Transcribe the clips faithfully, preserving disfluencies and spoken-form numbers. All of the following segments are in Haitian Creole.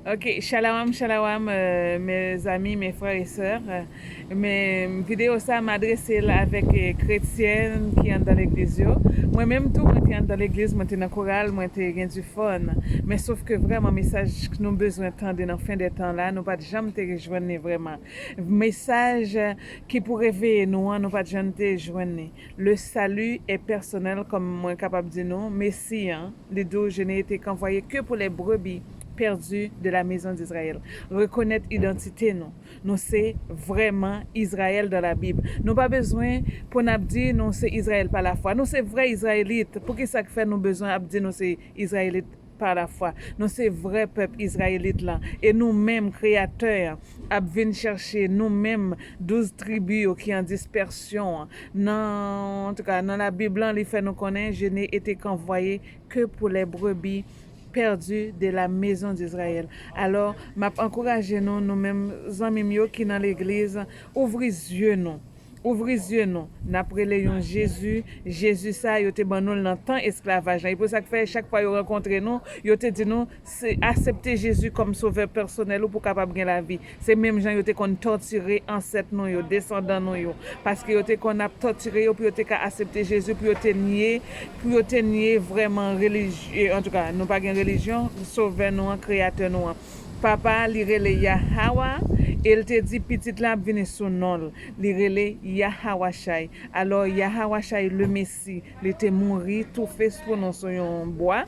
Ok, shalawam, shalawam, euh, mes amis, mes frères et sœurs. Euh, men videyo sa m adrese l avèk, euh, kretyen ki anndan legliz yo. Mwen menm tou, mwen te anndan legliz, mwen te nan koral, mwen te gen du fun. Men sof ke vrèman mesaj nou bezwen tande nan fen dè tan la, nou pa t janm te jwenn li vrèman. Mesaj ki pou reveye nou an, nou pa t janm te jwenn li. Le salut est personnel, kòm mwen kapab di nou, Mesi an, li di w, je n'ai été qu'envoyé que pour les brebis perdues de la maison d'Israël. Rekonèt idantite nou. Nou se vrèman Izrayèl dans la Bible. Nou pa bezwen pou n ap di nou se Izrayèl pa lafwa. Nou se vrè Izrayelit. Poukisa k fè nou bezwen ap di nou se Izrayelit pa lafwa? Nou se vrè pèp Izrayelit lan. E nou menm, Kreyatè an ap vin chèche nou menm, douz tribi yo ki an dispèsyon an. Nan, antouka, nan Labib lan, li fè nou konnen, je n'ai été qu'envoyé que pour les brebis perdues de la maison d'Israël. Alò, m ap ankouraje nou, nou menm zanmi m yo ki nan legliz, ouvri zye nou. Ouvri zye nou. N ap rele yon Jezi. Jezi sa, yo te ban nou l nan tan esklavaj lan. E pou sa k fè, chak fwa yo rankontre nou, yo te di nou, se aksepte Jezi kòm sovè pèsonèl ou pou w kapab gen lavi. Se menm jan yo te konn tòtire ansèt nou yo, desandan nou yo. Paske yo te konn ap tòtire yo pou yo te ka aksepte Jezi, pou yo te nye, pou yo te nye vrèman relijye. Antouka, nou pa gen relijyon, sovè nou an, kreyatè nou an. Papa, li rele Yahawa, e l te di pitit la ap vini sou non l. Li rele Yahawashay. Alò, Yahawashay, le Mesi, li te mouri, toufe pou nou sou yon bwa.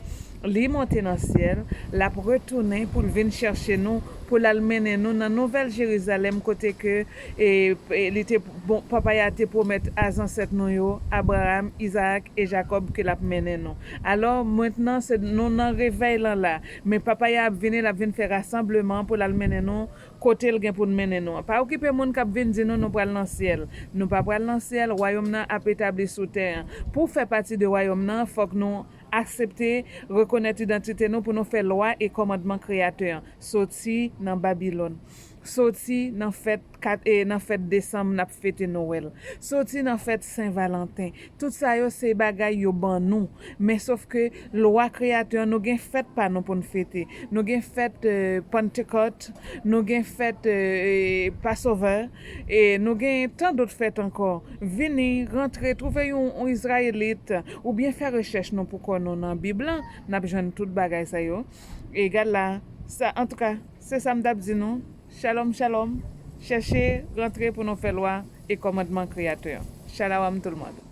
Li monte nan syèl, l ap retounen pou l vin chèche nou, pou l al mennen nou nan Nouvèl Jerizalèm, kote ke, e, e, li te, bon, papa ya te pwomèt a zansèt nou yo, Abraram, Izaak e Jakòb, ke l ap mennen nou. Alò, mentnan, se nou nan revèy lan la. Men papa ya ap vini, l ap vin fè rasanbleman pou l al mennen nou kote l gen pou l mennen nou an. Pa okipe moun k ap vin di nou nou pral nan syèl. Nou pa pral nan syèl, wayòm nan ap etabli sou tè an. Pou w fè pati de wayòm nan, fòk nou aksepte, rekonèt idantite nou pou nou fè lwa e kòmandman Kreyatè an. Soti nan Babilòn. Soti nan fèt kat, e nan fèt desanm n ap fete Nwèl. Soti nan fèt Sen Valanten. Tout sa yo se bagay yo ban nou. Men sof ke lwa Kreyatè an, nou gen fèt pa nou pou n fete. Nou gen fèt, e, Pantekòt, nou gen fèt, e, e, Passover, e nou gen tan dòt fèt ankò. Vini, rantre, twouve yon, yon Izrayelit, oubyen fè rechèch nou pou kò nou nan Bib lan, n ap jwenn tout bagay sa yo. E gad la, sa, antouka, se sa m t ap di nou. Shalom, shalom. Chèche rantre pou nou fè lwa e kòmandman Kreyatè an. Shalawam tout le monde.